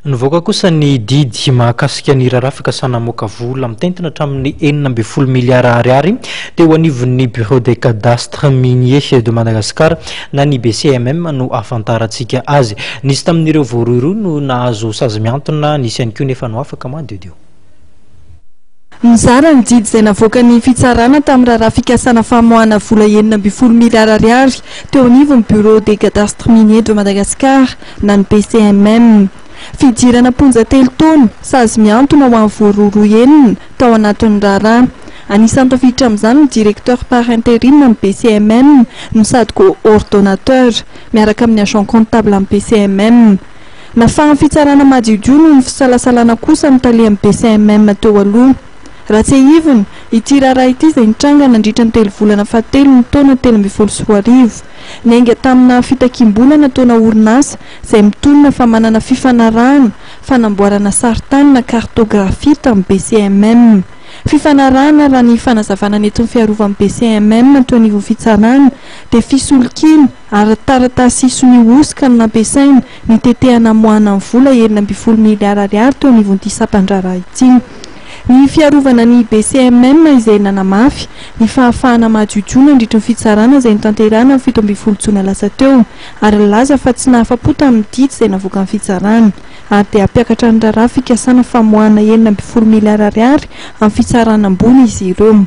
Nivoaka kosa ny didy mahakasika ny raharaha fikasana hamoaka vola mitentina hatramin'ny 16 miliara ariary teo anivon'ny Bureau des Cadastres Miniers de Madagascar na ny BCMM no ahafantarantsika azy. Nisy tamin'ireo voarohirohy no nahazo sazy mihantona, nisy ihany koa nefa no afaka madiodio. Nizara ny didy izay navoakan'ny fitsarana tamin'ny raharaha fikasana famoahana vola 16 miliara ariary teo anivon'ny Bureau des Cadastres Miniers de Madagascar na ny BCMM. Fidirana am-ponja telo taona, sazy mihantona ho an'ny voarohirohy enina tao anatin'ny raharaha. Anisan'ny tafiditra amin'izany ny Directeur par intérim amin'ny BCMM no sady coordonnateur, miaraka amin'ny agent comptable amin'ny BCMM. Nafahan'ny fitsarana madiodio noho ny fisalasalana kosa ny tale amin'ny BCMM teo aloha. Raha tsiahivina, ity raharaha ity izay nitranga nandritra ny telo volana fahatelo ny taona 2013. Niainga tamina fitakiam-bola nataona orinasa izay mitonona fa manana fifanarahana fanamboarana sarintany na cartographie tamin'ny BCMM. Fifanarahana raha ny fanazavana nentin'ny fiarovan'ny BCMM teo anivon'ny fitsarana dia fisolokiana ary taratasy sonia hosoka no nampiasaina nitetehana hamoahana ny vola 16 miliara ariary teo anivon'ity sampan-draharaha ity. Ny fiarovana ny BCMM izay nanamafy ny fahafahana madiodio nandritry ny fitsarana izay notanterahina ny 17 jona lasa teo ary nilaza fa tsy nahafa-po tamin'ny didy izay navoakan'ny fitsarana ary dia hampiakatra ny raharaha fikasana famoahana 16 miliara ariary amin'ny fitsarana ambony izy ireo.